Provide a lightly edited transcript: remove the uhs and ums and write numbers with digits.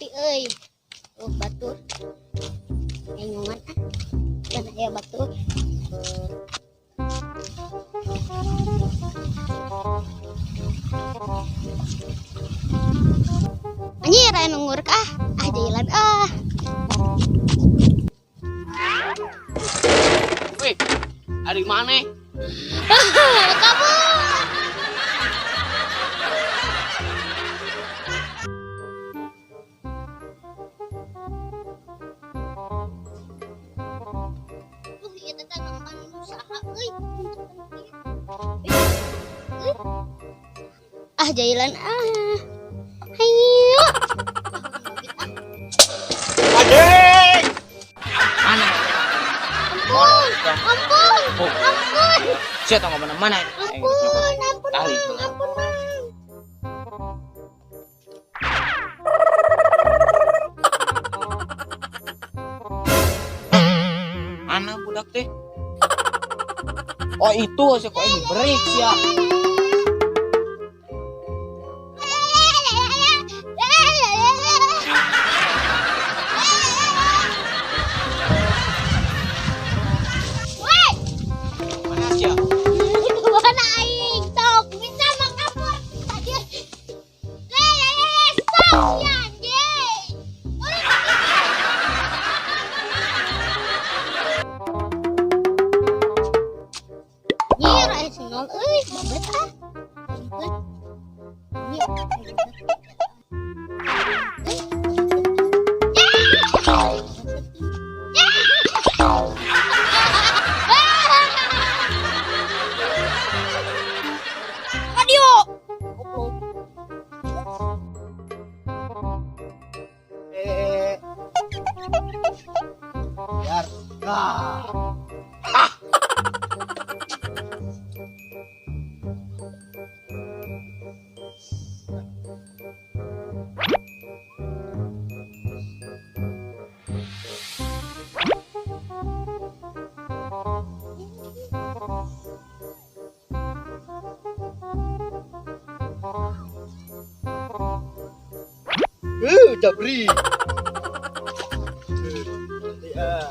Sepi euy. Oh batur. Nyungan ah. Kan aya batur. Anjir aya nu ngurek ah. Ah jalan ah. Weh, ari maneh? Kabur. Duh, ieu teh ngemban usaha euy. Ah jailan ah. Hayu. Anjing! Mana? Ampun, ampun, Oh. ampun. Sia tong mana-mana. Ampun, ampun, Ahli. Mang, ampun, Mang. Mana budak teh? Oh itu sih kok ini break sia. Woi, Mana sia? mana aing sok bisa mangkapur tadi. Sok ya anjing. Nyir aya senol euy, babet ah. Radio. Eh. Biar. Ah. Jabri. Ya.